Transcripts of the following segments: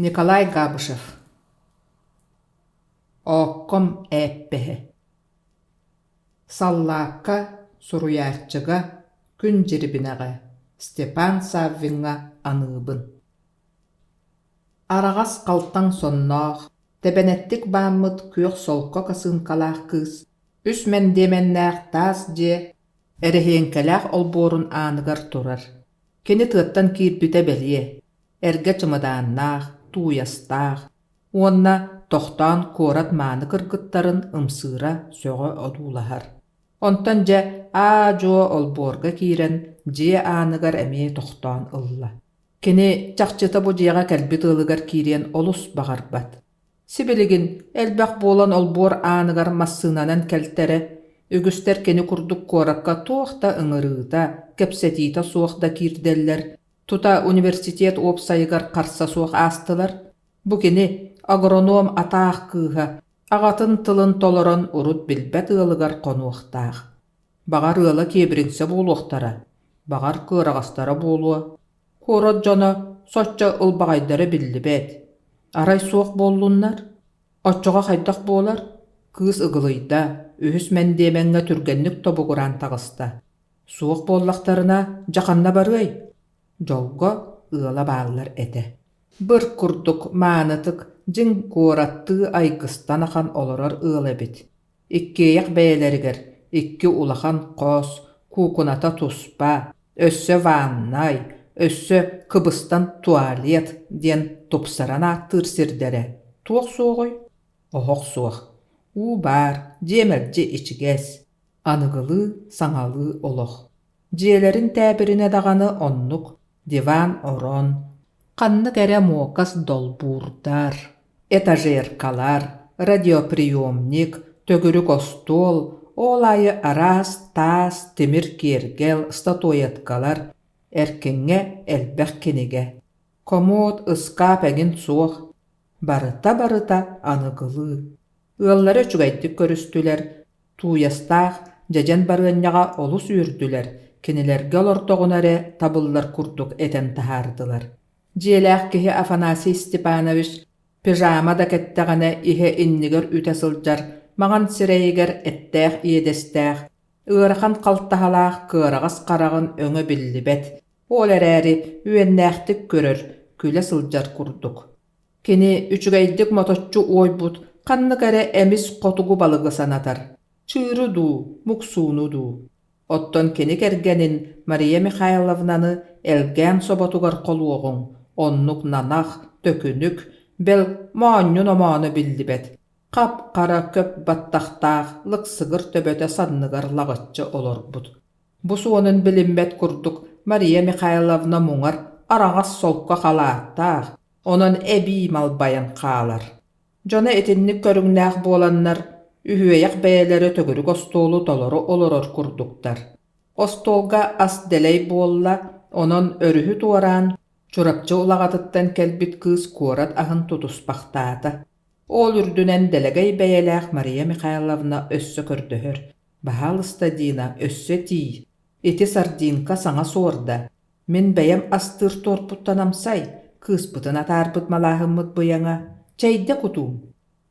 Николай Габышев Оокком ээппэһэ Саллаакка, суруйааччыга, Күн Дьирибинэҕэ, Степан Саввиҥҥа аныыбын Араҕас халтаҥ сонноох, тэбэнэттик бааммыт күөх солко касыыҥкалаах кыыс үс мэндиэмэннээх таас дьиэ эрэһиэҥкэлээх олбуорун ааныгар турар. Кини тыаттан киирбитэ бэлиэ, эргэ чымыдааннаах, тууйастаах уонна тохтоон куорат мааны кыргыттарын ымсыыра сөҕө одуулаһар. Онтон дьэ аа-дьуо олбуорга киирэн дьиэ ааныгар эмиэ тохтоон ылла. Кини чахчыта бу дьиэҕэ кэлбит ыалыгар киириэн олус баҕарбат. Сибилигин элбэх буолан олбуор ааныгар массыынанан кэлтэрэ, үгүстэр кини курдук куоракка туох да ыҥырыыта, кэпсэтиитэ суох да киирдэллэр, тута университет уопсайыгар харса суох аастылар. Бу кини агроном атаах кыыһа аҕатын тылын толорон урут билбэт ыалыгар хонуохтаах. Баҕар ыала киэбириҥсэ буолуохтара, баҕар кыараҕастара буолуо. Куорат дьоно соччо ылбаҕайдара биллибэт. Арай суох буоллуннар? Оччоҕо хайдах буолар? Кыыс ыгылыйда, үһүс мэндиэмэҥҥэ түргэнник тобугураан таҕыста. Суох буоллахтарына, дьэ ханна барыай? Дьолго ыала бааллар этэ. Быр курдук маанытык дьиҥ куораттыы айгыстан ахан олорор ыал эбит. Иккиэйэх бэйэлэригэр икки улахан хос, куукуната туспа, өссө ваннай, өссө кыбыстан туалет диэн тупсаран ааттыыр сирдэрэ туох суоҕуй? Оһох суох. Уу баар, дьиэ мэлдьи ичигэс. Аныгылыы, саҥалыы олох. Дьиэлэрин тээбиринэ даҕаны оннук диван, орон, ханнык эрэ муокас долбуурдар, этажеркалар, радиоприемник, төгүрүк остуол, ол аайы араас таас, тимир киэргэл, статуэткалар, эркиҥҥэ элбэх кинигэ. Комод, ыскаап эҥин суох, барыта-барыта аныгылыы. Ыаллара үчүгэйдик көрүстүлэр, тууйастаах, дьэдьэн барыанньаҕа олус үөрдүлэр, кинилэргэ олордоҕуна эрэ табыллар курдук этэн таһаардылар. Дьиэлээх киһи Афанасий Степанович пижама да кэттэҕинэ иһэ иннигэр үтэ сылдьар маҥан сирэйигэр эттээх иэдэстээх, ыарахан халтаһалаах кыараҕас хараҕын өҥө биллибэт, ол эрээри үөннээхтик көрөр, күлэ сылдьар курдук. Кини үчүгэйдик моточчу уойбут ханнык эрэ эмис хотугу балыгы санатар, чыыры дуу, муксууну дуу. Оттон кини кэргэнин Мария Михайловнаны элгээн соботугар холуоҕуҥ, оннук нанах, төкүнүк, бэл, моонньун омооно биллибэт, хап-хара көп баттахтаах лыксыгыр төбөтө санныгар лаҕыччы олорбут. Бу суонун билиммэт курдук Мария Михайловна муҥар араҥас солко халааттаах, онон эбии малбайан хаалар. Дьоно итинник көрүҥнээх буоланнар, үһүөйэх бэйэлэрэ төгүрүк остуолу толору олорор курдуктар. Остуолга ас дэлэй буолла, онон өрүһү туораан, Чурапчы улаҕатыттан кэлбит кыыс куорат аһын тутуспахтаата. Ол үрдүнэн дэлэгэй бэйэлээх Мария Михайловна өссө көрдөһөр: «Баһаалыста, Дина, өссө тиий. Ити сардинка саҥа суорда, Мин бэйэм астыыр туорпуттан амсай, кыыспытын атаарбыт малааһыммыт быйаҥа, чэйдэ кутуум.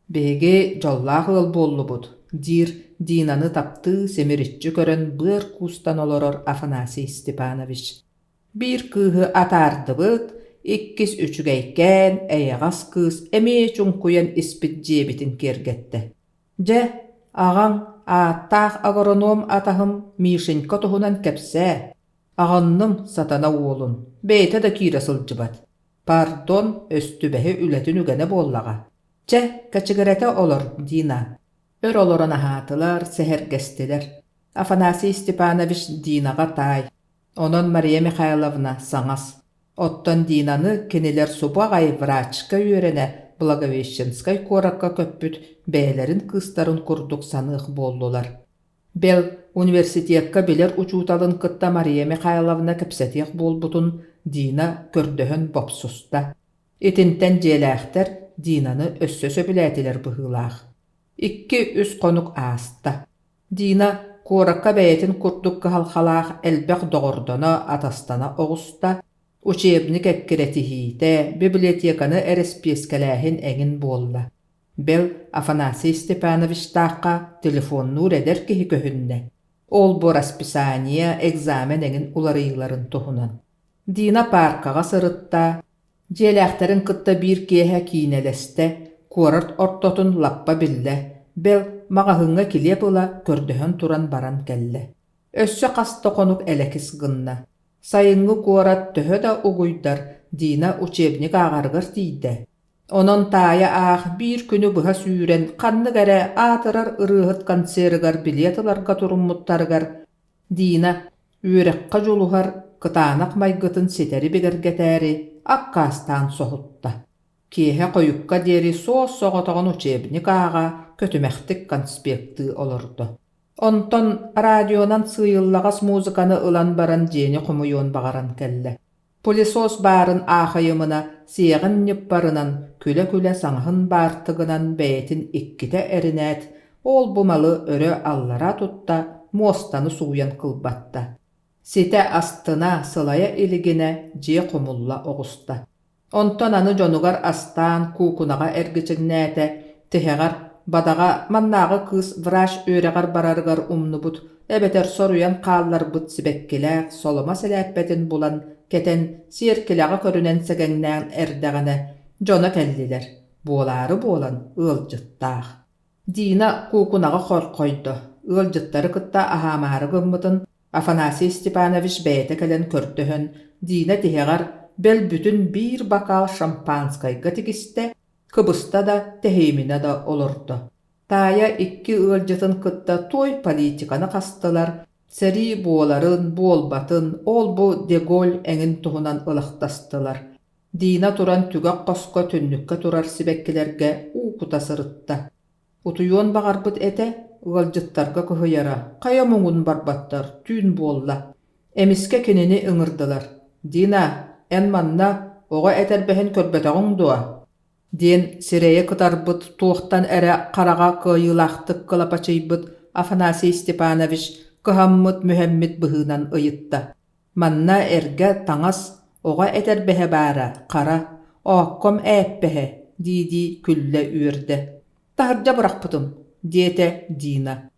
Биһиги дьоллоох ыал буоллубут, диир Динаны таптыы симириччи көрөн быар куустан олорор Афанасий Степанович. Биир кыыһы атаардыбыт, иккис үчүгэйкээн, эйэҕэс кыыс эмиэ чуҥкуйан испит дьиэбитин киэргэттэ. Дьэ, аҕаҥ, ааттаах агроном атаһым Мишенька туһунан кэпсээ, Аҕынным сатана уолун, бэйэтэ да киирэ сылдьыбат. Пардон, өстүбэһи үлэтин үгэнэ буоллаҕа. Чэ, кэчигирэтэ олор, Дина. Өр олорон аһаатылар, сэһэргэстилэр. Афанасий Степанович Динаҕа таай, онон Мария Михайловна саҥас. Оттон Динаны кинилэр субу аҕай врачка үөрэнэ Благовещенскай куоракка көппүт бэйэлэрин кыыстарын курдук саныах буоллулар. Бэл, университекка билэр учууталын кытта Мария Михайловна кэпсэтиэх буолбутун Дина көрдөһөн бопсуста. Итинтэн дьиэлээхтэр Динаны өссө сөбүлээтилэр быһыылаах. Икки-үс хонук ааста. Дина куоракка бэйэтин курдук кыһалҕалаах элбэх доҕордоно, атастана оҕуста. Учебник эккирэтиһиитэ, библиотеканы эрэспиэскэлээһин эҥин буолла. Бэл, Афанасий Степановичтаахха телефоннуур эдэр киһи көһүннэ. Ол-бу расписание, экзамен эҥин уларыйыыларын туһунан. Дина пааркаҕа сырытта, дьиэлээхтэрин кытта биир киэһэ киинэлэстэ, куорат ортотун лаппа биллэ, бэл, маҕаһыыҥҥа килиэп ыла көрдөһөн туран баран кэллэ. Өссө хас да хонук элэкис гынна. Сайыҥҥы куорат төһө да угуйдар, Дина учебник ааҕарыгар тиийдэ. Онон таайа аах биир күнү быһа сүүрэн ханнык эрэ аатырар ырыаһыт концерыгар билиэт ыларга туруммуттарыгар Дина үөрэххэ дьулуһар кытаанах майгытын ситэри бигэргэтээри аккаастаан соһутта. Киэһэ хойукка диэри суос-соҕотоҕун учебник ааҕа, көтүмэхтик конспектыы олордо. Онтон радионан сыыйыллаҕас музыканы ылан баран дьиэни хомуйуон баҕаран кэллэ. Пылесос баарын аахайымына сиэҕин ньыппарынан, күлэ-күлэ саҥаһын баартыгынан бэйэтин иккитэ эринээт, ол-бу малы өрө-аллара тутта, муостаны сууйан кылбатта. Ситэ астына, сылайа илигинэ дьиэ хомулла оҕуста. Онтон аны дьонугар астаан куукунаҕа эргичиҥнээтэ, тиһэҕэр, бадаҕа маннааҕы кыыс врач үөрэҕэр барарыгар умнубут эбэтэр соруйан хаалларбыт сибэккилээх соломо сэлээппэтин булан кэтэн сиэркилэҕэ көрүнэн сэгэҥнээн эрдэҕинэ дьоно кэллилэр, буолаары буолан ыалдьыттаах. Дина куукунаҕа хорхойдо, ыалдьыттары кытта аһаамаары гыммытын Афанасий Степанович бэйэтэ кэлэн көрдөһөн, Дина тиһэҕэр бэл бүтүн биир бакаал шампанскайга тигистэ, кыбыста да, тэһииминэ да олордо. Таайа икки ыалдьытын кытта туой политиканы хастылар, сэрии буоларын, буолбатын, ол-бу де Голль эҥин туһунан ылахтастылар. Дина туран түгэх хоско түннүккэ турар сибэккилэргэ уу кута сырытта. Утуйуон баҕарбыт этэ, ыалдьыттарга кыһыйара, хайа муҥун барбаттар, түүн буолла. Эмискэ кинини ыҥырдылар: «Дина, эн манна оҕо этэрбэһин көрбөтөҕүҥ дуо?» диэн сирэйэ кытарбыт, туохтан эрэ хараҕа кыайыылаахтык кылапачыйбыт Афанасий Степанович кыһаммыт-мүһэммит быһыынан ыйытта. Манна эргэ таҥас, оҕо этэрбэһэ баара, хара, оокком ээппэһэ дии-дии күллэ-үөрдэ. «Таһырдьа бырахпытым», диэтэ Дина.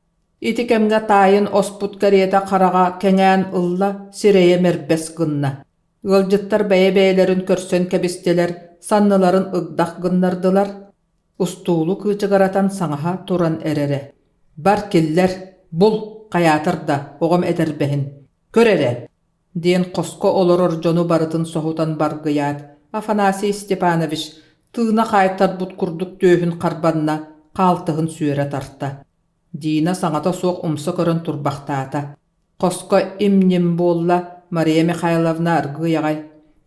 Ити кэмҥэ таайын оспут кэриэтэ хараҕа кэҥээн ылла, сирэйэ мэрбэс гынна. Ыалдьыттар бэйэ-бэйэлэрин көрсөн кэбистилэр, санныларын ыгдах гыннардылар. Устуулу кыычыгыратан саҥаһа туран эрэрэ. «Бар киллэр, бул, хайаатар да, оҕом этэрбэһин. Көр эрэ!» диэн хоско олорор дьону барытын соһутан баргыйаат, Афанасий Степанович тыына хаайтарбыт курдук түөһүн харбанна, хаалтыһын сүөрэ тарта. Дина саҥата суох умса көрөн турбахтаата. Хоско им-ньим буолла, Мария Михайловна аргыый аҕай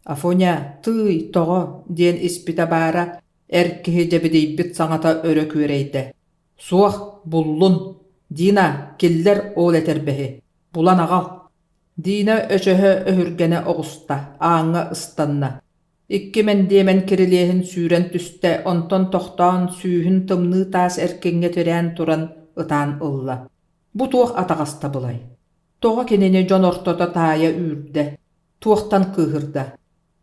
«Афоня, тыый, тоҕо?» диэн испитэ баара, эр киһи дьэбидийбит саҥата өрө күөрэйдэ. «Суох, буллун! Дина, киллэр ол этэрбэһи, булан аҕал!» Дина өчөһө өһүргэнэ оҕуста, ааҥҥа ыстанна. Икки мэндиэмэн кирилиэһин сүүрэн түстэ, онтон тохтоон сүүһүн тымныы таас эркиҥҥэ тирээн туран ытаан ылла. Бу туох атаҕастабылай? Тоҕо кинини дьон ортото таайа үүрдэ? Туохтан кыыһырда?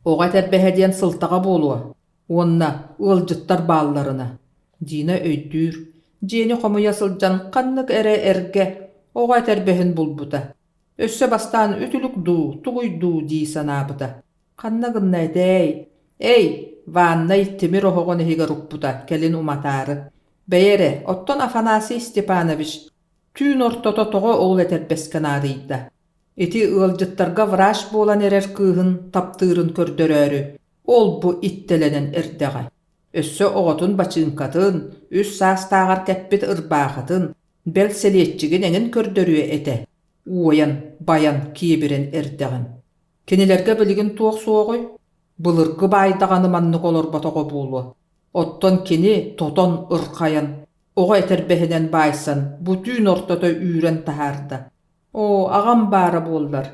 Оҕо этэрбэһэ диэн сылтаҕа буолуо уонна ыалдьыттар баалларына. Дина өйдүүр, дьиэни хомуйа сылдьан ханнык эрэ эргэ оҕо этэрбэһин булбута. Өссө бастаан үтүлүк дуу, тугуй дуу дии санаабыта. Ханна гынна этээй? Эй, ваннай тимир оһоҕун иһигэр укпута, кэлин уматаары. Бэйэ эрэ, оттон Афанасий Степанович түүн ортото тоҕо ол этэрбэскэ наадыйда? Ити ыалдьыттарга врач буолан эрэр кыыһын таптыырын көрдөрөөрү, ол-бу иттэлэнэн эрдэҕэ. Өссө оҕотун бачыыҥкатын, үс саастааҕар кэппит ырбаахытын, бэл сэлиэччигин эҥин көрдөрүө этэ, уойан, байан, киэбирэн эрдэҕин. Кинилэргэ билигин туох суоҕуй? Былыргы баай даҕаны маннык олорботоҕо буолуо. Оттон кини тотон ырхайан, оҕо этэрбэһинэн баайсан, бу түүн ортото үүрэн таһаарда. Оо, аҕам баара буоллар,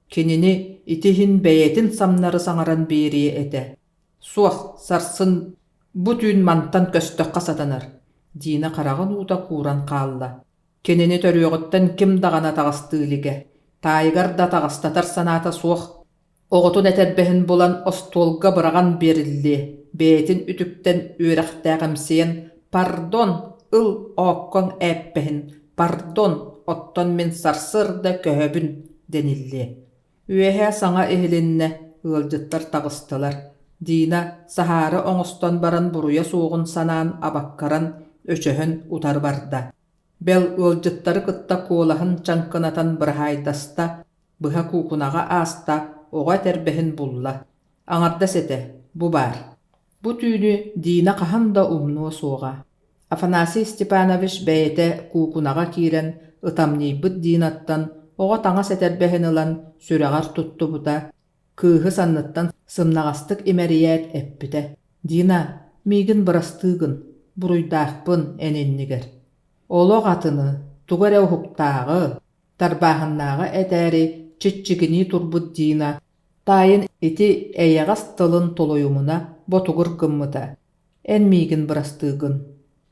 кинини ити иһин бэйэтин самнары саҥаран биэриэ этэ. Суох, сарсын бу түүн мантан көстөххө сатанар, Дина хараҕын уута кууран хаалла. Кинини төрүөҕүттэн ким даҕаны атаҕастыы илигэ, таайыгар да атаҕастатар санаата суох. Оҕотун этэрбэһин булан остуолга быраҕан биэриллиэ, бэйэтин үтүктэн үөрэхтээҕимсийэн «Пардон, ыл ооккоҥ ээппэһин, пардон, оттон мин сарсыарда көһөбүн» дэниллиэ. Үөһэ саҥа иһилиннэ, ыалдьыттар таҕыстылар. Дина саһаары оҥостон баран буруйа суоҕун санаан абаккаран, өчөһөн утары барда. Бэл ыалдьыттары кытта куолаһын чаҥкынатан быраһаайдаста, быһа куукунаҕа ааста, оҕо этэрбэһин булла. Аҥардас этэ, бу баар. Бу түүнү Дина хаһан да умнуо суоҕа. Афанасий Степанович бэйэтэ куукунаҕа киирэн ытамньыйбыт Динаттан оҕо таҥас этэрбэһин ылан сүрэҕэр туттубута, кыыһы санныттан сымнаҕастык имэрийээт эппитэ: «Дина, миигин бырастыы гын, буруйдаахпын эн иннигэр. Олох атыны, тугу эрэ уһуктааҕы, тарбааһыннааҕы этээри чиччигинии турбут Дина таайын ити эйэҕэс тылын тулуйумуна ботугур гыммыта: «Эн миигин бырастыы гын».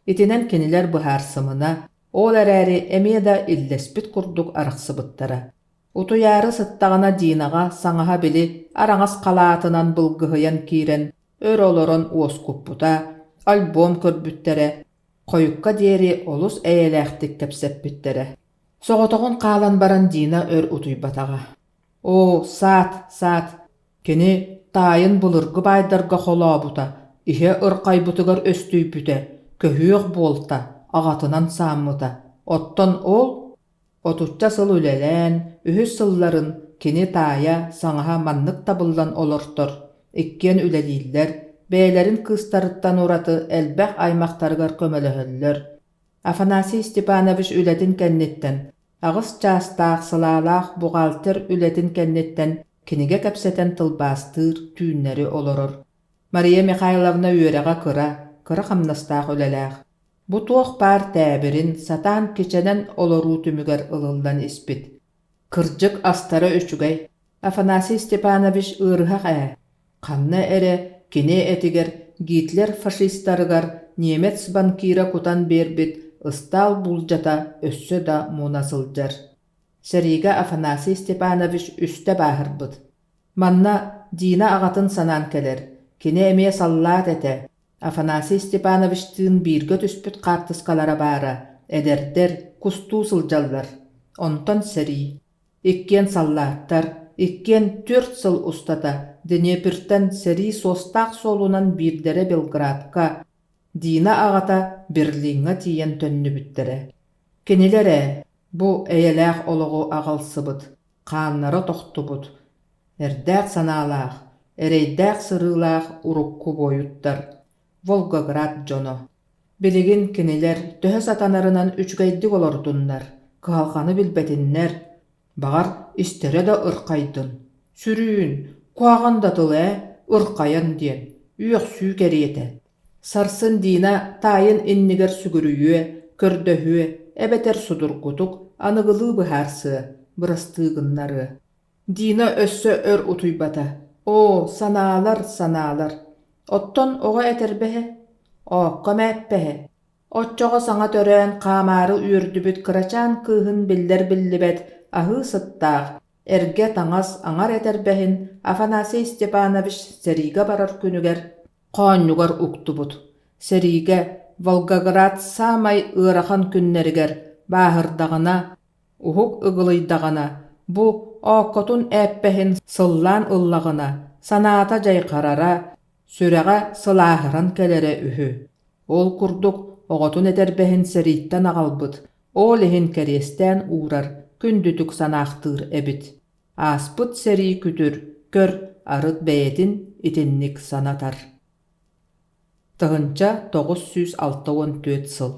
Итинэн кинилэр быһаарсымына, ол эрээри эмиэ да иллэспит курдук арахсыбыттара. Утуйаары сыттаҕына Динаҕа саҥаһа били араҥас халаатынан былгыһыйан киирэн өр олорон уоскуппута, альбом көрбүттэрэ, хойукка диэри олус эйэлээхтик кэпсэппиттэрэ. Соҕотоҕун хаалан баран Дина өр утуйбатаҕа. Оо, саат, саат, кини таайын былыргы баайдарга холообута, иһэ ырхайбытыгар өстүйбүтэ, көһүөх буолта, аҕатынан сааммыта. Оттон ол отучча сыл үлэлээн, үһүс сылларын кини таайа, саҥаһа маннык табыллан олортор, иккиэн үлэлииллэр, бэйэлэрин кыыстарыттан ураты элбэх аймахтарыгар көмөлөһөллөр. Афанасий Степанович үлэтин кэнниттэн аҕыс чаастаах сылаалаах бухгалтер үлэтин кэнниттэн кинигэ кэпсэтэн тылбаастыыр түүннэри олорор. Мария Михайловна үөрэҕэ кыра, кыра хамнастаах үлэлээх. Бу туох баар тээбирин сатаан кичэнэн олоруу түмүгэр ылыллан испит. Кырдьык астара үчүгэй. Афанасий Степанович ыарыһах ээ. Ханна эрэ кини этигэр Гитлер фашистарыгар немец банкира кутан биэрбит ыстаал буулдьата өссө да муна сылдьар. Сэриигэ Афанасий Степанович үстэ бааһырбыт. Манна Дина аҕатын санаан кэлэр, кини эмиэ саллаат этэ, Афанасий Степановичтыын бииргэ түспүт хаартыскалара баара, эдэрдэр, кустуу сылдьаллар. Онтон сэрии. Иккиэн саллааттар, иккиэн 4 сыл устата Днепртэн сэрии суостаах суолунан биирдэрэ Белградка, Дина аҕата Берлиҥҥа тиийэн төннүбүттэрэ. Кинилэр ээ, бу эйэлээх олоҕу аҕалсыбыт, хааннара тохтубут, эрдээх санаалаах, эрэйдээх сырыылаах урукку буойуттар, Волгоград дьоно. Билигин кинилэр төһө сатанарынан үчүгэйдик олордуннар, кыһалҕаны билбэтиннэр, баҕар, истэрэ да ырхайдын. Сүрүүн, куһаҕан да тыл ээ, ырхайан диэн, үөхсүү кэриэтэ. Сарсын Дина таайын иннигэр сүгүрүйүө, көрдөһүө эбэтэр судургутук аныгылыы быһаарсыа, бырастыы гыннарыа. Дина өссө өр утуйбата. Оо, санаалар, санаалар. Оттон оҕо этэрбэһэ, оокко мээппэһэ. Оччоҕо саҥа төрөөн хаамаары үөрдүбүт кырачаан кыыһын биллэр-биллибэт аһыы сыттаах, эргэ таҥас аҥар этэрбэһин Афанасий Степанович сэриигэ барар күнүгэр хоонньугар уктубут. Сэриигэ Волгоград саамай ыарахан күннэригэр бааһырдаҕына, уһук ыгылыйдаҕына, бу ооккотун ээппэһин сыллаан ыллаҕына, санаата дьайҕарара, сүрэҕэ сылааһыран кэлэрэ үһү. Ол курдук оҕотун этэрбэһин сэрииттэн аҕалбыт, ол иһин кэриэстээн уурар, күндүтүк санаахтыыр эбит. Ааспыт сэрии күтүр, көр, арыт бэйэтин итинник санатар. 1964 сыл.